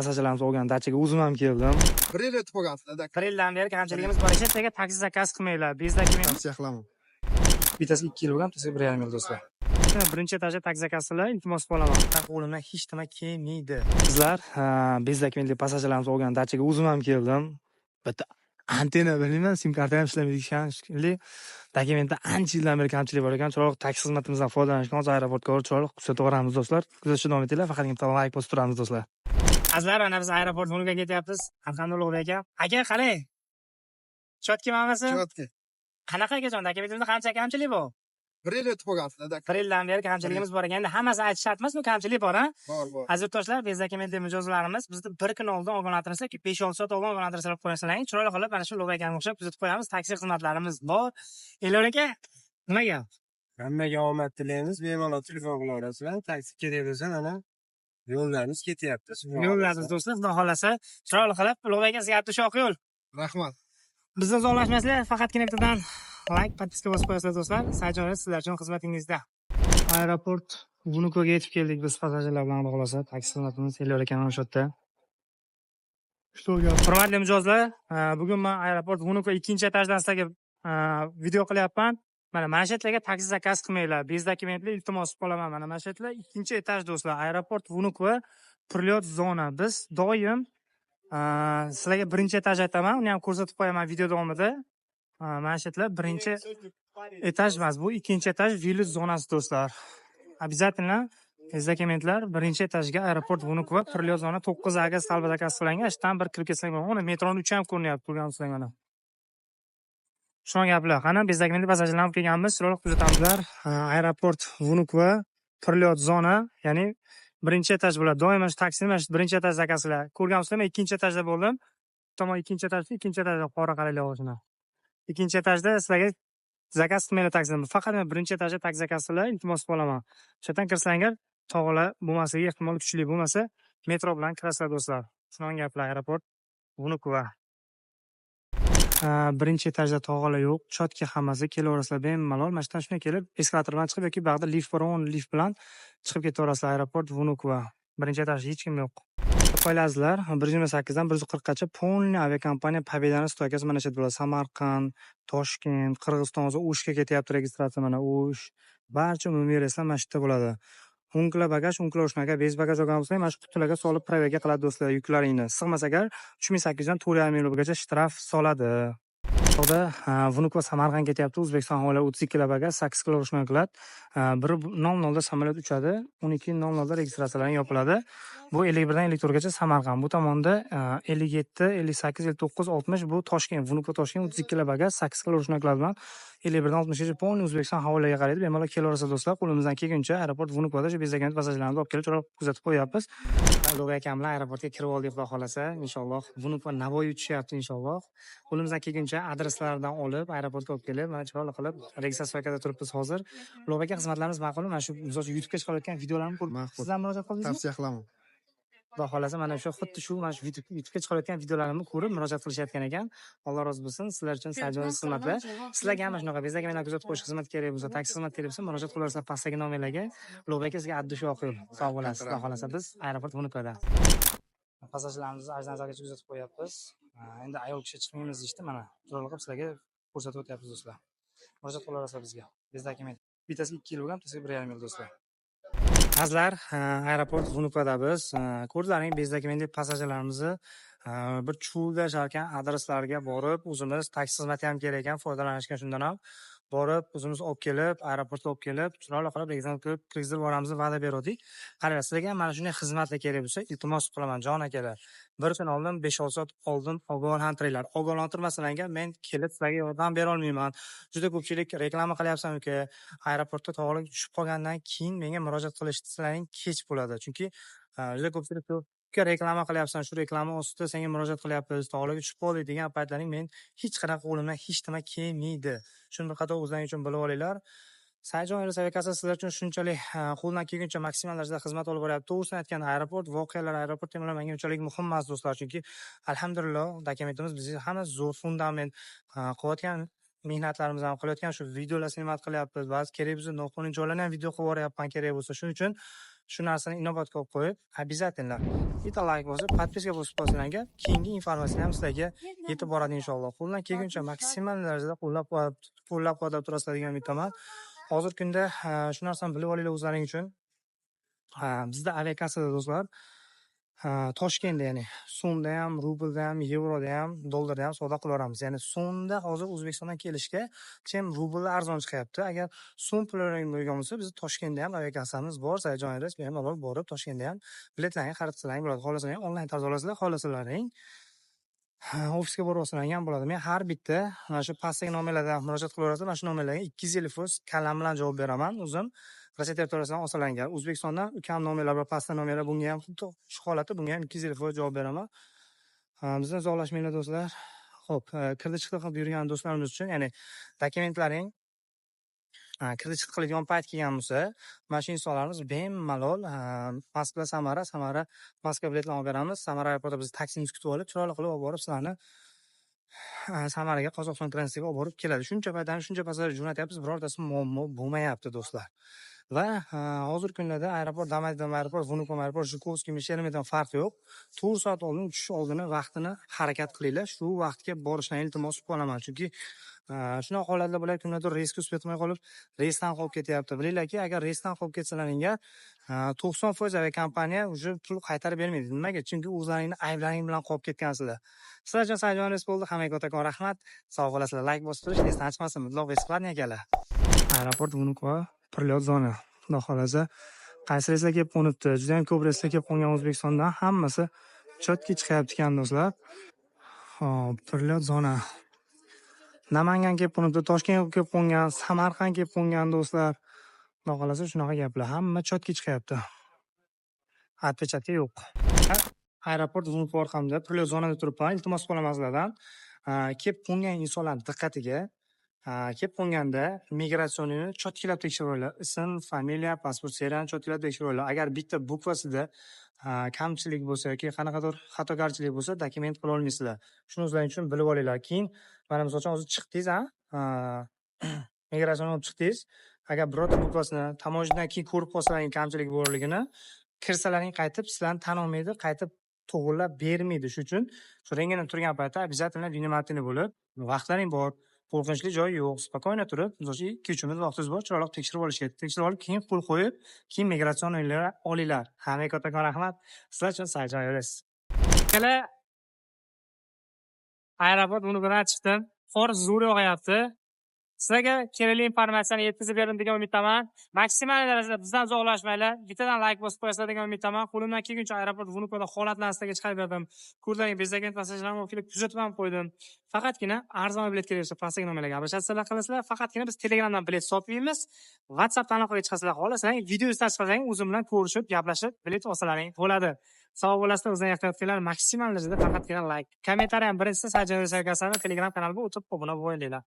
Passajirlarimiz olgan dachaga o'zim ham keldim. Bir yil o'tib qolgansizlar. Bir yildan beri kamchiligimiz bor. Chet elga taksi zakaz qilmanglar. Без документ. Tavsiya qilaman. Bittasi 2 yil bo'lgan, bittasi 1,5 yil, do'stlar. Birinchi etajda taksi zakaz qilinglar, iltimos qilaman. Qo'limdan hech nima kelmaydi. Bizlar без документ li passajirlarimiz olgan dachaga o'zim ham keldim. Bitta antenna, bilmayman, sim karta ham ishlamaydi ekan shekilli. Dokumentda ancha yildan beri kamchilik bor ekan. Chiroyli taksi xizmatimizdan foydalanishgan hozir aeroportga borib chiroyli kuzatib boramiz, do'stlar. Kuzatishda davom etinglar, faqatgina bitta layk bosib turamiz, do'stlar. Azizlar, mana biz aeroport Vnukovoga ketyapmiz. Alhamdulillah, aka. Aka, qalay? Чётки hammasi? Чётки. Qanaqa, akajon, dokumentimizda qancha kamchilik bor? Bir yil o'tib qolgansizlar. Bir yildan beri kamchiligimiz bor ekan. Endi hammasi aytish shart emas, kamchilik bor, ha? Bor. Aziz yurtdoshlar, без документ li mijozlarimiz bizni bir kun oldin ogohlantirsa, 5-6 soat oldin ogohlantirsalar qo'yasizlar. Chiroyli qilib mana shu Ulug'bek akamga o'xshab kuzatib qo'yamiz. Taksi xizmatlarimiz bor. Elyor aka, nima gap? Hammaga omad tilaymiz. Bemalol telefon qilaverasizlar. Taksi kerak bo'lsa, mana yo'llarimiz ketyapti. Yo'llarimiz, do'stlar, xudo xohlasa, chiroyli qilib Ulug'bek aka, sizga abdushoq yo'l. Rahmat. Bizdan uzoqlashmaslar, faqatgina bittadan layk, подписка bosib qo'yasizlar, do'stlar. Sayjon sizlar uchun xizmatingizda. Aeroport Vnukovoga yetib keldik biz passajirlar bilan, xudo xohlasa. Taksi xizmatimiz, Elyor akam o'sha yerda. Что gap? Hurmatli mijozlar, bugun men aeroport Vnukovo ikkinchi etajdan sizlarga video qilyapman. Mana shu yerlarga taksi zakaz qilmanglar. Без документ li, iltimos qilaman. Mana shu yerlar ikkinchi etaj, do'stlar. Aeroport Vnukovo, прилёт zona. Biz doim sizlarga birinchi etaj aytaman, uni ham ko'rsatib qo'yaman video davomida. Mana shu yerlar birinchi etaj emas, bu ikkinchi etaj, вылет zonasi, do'stlar. Обязательно без документ lar birinchi etajga, aeroport Vnukovo, прилёт zona 9 aga столба zakaz qilingan. Ishdan bir kirib kelsang bo'ladi. Mana metroni uchi ham ko'rinyapti, ko'rgansizlar mana. Shunaqa gaplar. Qani, без документ li passajirlarni olib kelganmiz, chiroyli kuzatamizlar. Aeroport Vnukovo, прилёт zona, ya'ni birinchi etaj bo'ladi. Doim mana shu taksini mana shu birinchi etaj zakaz qiladi. Ko'rgansizlar, men ikkinchi etajda bo'ldim. Tomon ikkinchi etajda, ikkinchi etajda qora, qaranglar o'zini. Ikkinchi etajda sizlarga zakaz qilmanglar taksini. Faqat birinchi etajda taksi zakaz qilinglar, iltimos qilaman. O'sha yerdan kirsanglar, tog'lar bo'lmasligi ehtimoli kuchli, bo'lmasa metro bilan kirasizlar, do'stlar. Shunaqa gaplar, aeroport Vnukovo. Birinchi etajda tog'alar yo'q, чётки hammasi, kelaverasizlar bemalol. Mana shu yerdan shunday kelib, eskalator bilan chiqib yoki buyog'da lift bor, o'ng lift bilan chiqib ketaverasizlar, aeroport Vnukovo. Birinchi etajda hech kim yo'q. Qo'ylasizlar, 128 dan 140 gacha полный aviakompaniya Победа ni стойка si mana shu yerda bo'ladi. Samarqand, Toshkent, Qirg'iziston, hozir O'shga ketyapti registratsiya, mana O'sh. Barcha umumiy reyslar mana shu yerda bo'ladi. 10 kilo bagaj, 10 kilo shunaqa без bagaj olgan bo'lsang, mana shu qutilarga solib проверка qiladi, do'stlar, yuklaringni. Sig'masa agar, 3800 dan 4,5 ming rublgacha shtraf soladi. Buyoqda Vnukovo Samarqand ketyapti. O'zbekiston havolar, 32 kilo bagaj, 8 kilo ручной кладь. 1:00 da samolyot uchadi. 12:00 da registratsiyalar yopiladi. Bu 51 dan 54 gacha Samarqand. Bu tomonda 57, 58, 59, 60, bu Toshkent. Vnukovo Toshkent, 32 kilo bagaj, 8 kilo ручной кладь bilan 51 dan 60 gacha полный O'zbekiston havolarga qaraydi. Bemalol kelaverasiz, do'stlar. Qo'limizdan kelguncha aeroport Vnukovoda shu без документ passajirlarni olib kelib chiroyli kuzatib qo'yapmiz. Ulug'bek akam bilan aeroportga kirib oldik, xudo xohlasa. Inshaalloh Vnukovo Navoiy tushyapti inshaalloh. Qo'limizdan kelguncha adreslardan olib, aeroportga olib kelib, mana chiroyli qilib registratsiya turibmiz hozir. Ulug'bek aka, xizmatlarimiz ma'qulmi? Mana shu, misol uchun, YouTube'ga chiqarayotgan videolarni ko'rib, Ma'qul. siz ham murojaat qildingizmi? Tavsiya qilaman. Xudo xohlasa, mana shu xuddi shu mana shu YouTube'ga chiqarayotgan videolarimni ko'rib murojaat qilishayotgan ekan. Alloh rozi bo'lsin. Sizlar uchun sajoyi xizmatlar. Sizlarga ham shunaqa без документ lar kuzatib qo'yish xizmat kerak bo'lsa, taksi xizmat kerak bo'lsa, murojaat qilaverasizlar pastdagi nomerlarga. Ulug'bek aka, sizga addushi oq yo'l. Sog' bo'lasiz. Xudo xohlasa, biz aeroport Vnukovoda. Passajirlarimizni ajdan kuzatib qo'yapmiz. Endi ayol kishi chiqmaymiz deyishdi, mana chiroyli qilib sizlarga ko'rsatib o'tyapmiz, do'stlar. Murojaat qilaverasizlar bizga. Без документ. Bittasi 2 yil bo'lgan, bittasi 1,5 yil, do'stlar. Azizlar, aeroport Vnukovoda biz. Ko'rdilaring, без документ li passajirlarimizni bir cho'lda yasharkan adreslarga borib, o'zimiz taksi xizmati ham kerak ekan, foydalanishgan shundan ham. Borib, o'zimiz olib kelib, aeroportga olib kelib, chiroyli qilib registratsiya qilib, kirgizib yuboramiz, va'da beruvdik. Qaranglar, sizlarga ham mana shunday xizmatlar kerak bo'lsa, iltimos qilaman, jon akalar. Bir kun oldin, 5-6 soat oldin ogohlantiringlar. Ogohlantirmasalar, men kelib sizlarga yordam bera olmayman. Juda ko'pchilik reklama qilyapsan uka, aeroportda tog'lar tushib qolgandan keyin menga murojaat qilishlaring kech bo'ladi. Chunki juda ko'pchilik uka, reklama qilyapsan, shu reklama ostida senga murojaat qilyapmiz, tog'larga tushib qoldik degan paytlaring men hech qanaqa qo'limdan hech nima kelmaydi. Shuni bir qator o'zlaring uchun bilib olinglar. Saidjon Airways aviakassa sizlar uchun shunchalik qo'ldan kelguncha maksimal darajada xizmat olib boryapti. To'g'risini aytganda, aeroport voqealar, aeroport temalar menga unchalik muhim emas, do'stlar, chunki alhamdulillah, dokumentimiz bizga hammasi zo'r fundament, qilayotgan mehnatlarimiz ham, qilayotgan shu videolar снимать qilyapmiz. Ba'zi kerak bo'lsa, noqonuniy joylarni ham video qilib yuboryapman kerak bo'lsa. Shuning uchun Shu narsani inobatga olib qo'yib, обязательно bitta layk bosib, подписка bosib qo'ysanglar, keyingi informatsiya ham sizlarga yetib boradi inshaalloh. Qo'ldan kelguncha maksimal darajada qo'llab quvvatlab turasizlar degan umiddaman. Hozirgi kunda shu narsani bilib olinglar o'zlaring uchun. Bizda aviakassada, do'stlar, Toshkentda, ya'ni so'mda ham, rublda ham, yevroda ham, dollarda ham savdo qilaveramiz. Ya'ni so'mda hozir O'zbekistondan kelishga чем rublda arzon chiqyapti. Agar so'm pullaring bo'lgan bo'lsa, bizni Toshkentda ham aviakassamiz bor. Saidjon Airways, bemalol borib Toshkentda ham biletlarni xarid qilsalaring bo'ladi. Xohlasalaring onlayn tarzda olasizlar, xohlasalaring ofisga borib olsalaring ham bo'ladi. Men har bitta mana shu pastdagi nomerlardan murojaat qilaverasizlar. Mana shu nomerlarga 250% kallam bilan javob beraman o'zim. Rossiya territoriyasidan olsalar, O'zbekistondan ukam nomerlar va pastda nomerlar, bunga ham xuddi shu holatda, bunga ham 250% javob beraman. Bizdan uzoqlashmanglar, do'stlar. Xo'p, kirdi chiqdi qilib yurgan do'stlarimiz uchun, ya'ni dokumentlaring kirdi chiqdi qiladigan payt kelgan bo'lsa, mana shu insonlarimiz bemalol Moskva Samara, Samara Moskva biletlarni olib beramiz. Samara aeroportida bizni taksimiz kutib olib, chiroyli qilib olib borib, sizlarni Samaraga, Qozog'iston граница siga olib borib keladi. Shuncha paytdan shuncha passajir jo'natyapmiz, birortasi muammo bo'lmayapti, do'stlar. Va hozirgi kunlarda aeroport Domodedovo aeroport, Vnukovo aeroport, Zhukovskiy, Sheremetyevo, farqi yo'q. 4 soat oldin uchish oldini vaqtini harakat qilinglar. Shu vaqtga borishni iltimos qilib qolaman. Chunki shunaqa holatlar bo'lyapti, kimlardir reysga успеть qilmay qolib, reysdan qolib ketyapti. Bilinglarki, agar reysdan qolib ketsalaringga 90% aviakompaniya уже pul qaytarib bermaydi. Nimaga? Chunki o'zlaringni ayblaring bilan qolib ketgansizlar. Sizlar uchun Saidjon Airways bo'ldi. Hammaga kattakon rahmat. Sog' bo'lasizlar. Layk bosib turish esdan chiqmasin. Mutlaq бесплатный akalar. Aeroport Vnukovo, прилёт zona. Xudo xohlasa, qaysi reyslar kelib qo'nibdi? Juda ham ko'p reyslar kelib qo'ngan O'zbekistondan, hammasi четкий chiqyapti ekan, do'stlar. Xo'p, прилёт zona. Namangan kelib qo'nibdi, Toshkent kelib qo'ngan, Samarqand kelib qo'ngan, do'stlar. Xudo xohlasa, shunaqa gaplar. Hamma четкий chiqyapti. Отпечатка yo'q. Aeroport Vnukovo orqamda, прилёт zonada turibman. Iltimos qilaman sizlardan. Kelib qo'ngan insonlar diqqatiga, kelib qo'nganda миграционный ni чётки lab tekshirib olinglar. Ism, familiya, pasport seriyani чётки lab tekshirib olinglar. Agar bitta буква sida kamchilik bo'lsa yoki qanaqadir xatogarchilik bo'lsa, dokument qila olmaysizlar. Shuni o'zlaring uchun bilib olinglar. Keyin mana misol uchun hozir chiqdingiz, a? Migratsion olib chiqdingiz. Agar birorta буква sini таможня dan keyin ko'rib qolsalaring kamchilik borligini, kirsalaring qaytib sizlarni tan olmaydi, qaytib to'g'irlab bermaydi. Shuning uchun shu rentgenda turgan paytda обязательно внимательный bo'lib, vaqtlaring bor, qo'rqinchli joyi yo'q, спокойно turib, misol uchun 2-3 minut vaqtingiz bor, chiroyli tekshirib olish kerak. Tekshirib olib, keyin qo'l qo'yib, keyin миграционный olinglar. Hammaga kattakon rahmat. Sizlar uchun Saidjon Airways. Akalar, aeroport Vnukovodan chiqdim. Qor zo'r yog'yapti. Sizlarga kerakli informatsiyani yetkazib berdim degan umiddaman. Maksimal darajada bizdan uzoqlashmanglar. Bittadan layk bosib qo'yasizlar degan umiddaman. Qo'limdan kelguncha aeroport Vnukovoda holatlarni sizlarga chiqarib berdim. Ko'rlaring, бездокумент passajirlarni olib kelib kuzatib ham qo'ydim. Faqatgina arzon bilet kerak bo'lsa, pastdagi nomerlarga обращаться qilasizlar. Faqatgina biz Telegramdan bilet sotmaymiz. WhatsAppdan aloqaga chiqasizlar. Xohlasang, video chiqsang, o'zim bilan ko'rishib, gaplashib, bilet olsalaring bo'ladi. Sog' bo'lasizlar, o'zinglar ehtiyot qilinglar. Maksimal darajada faqatgina layk. Kommentariy ham birinchisi Saidjon Telegram kanaliga o'tib obuna bo'linglar.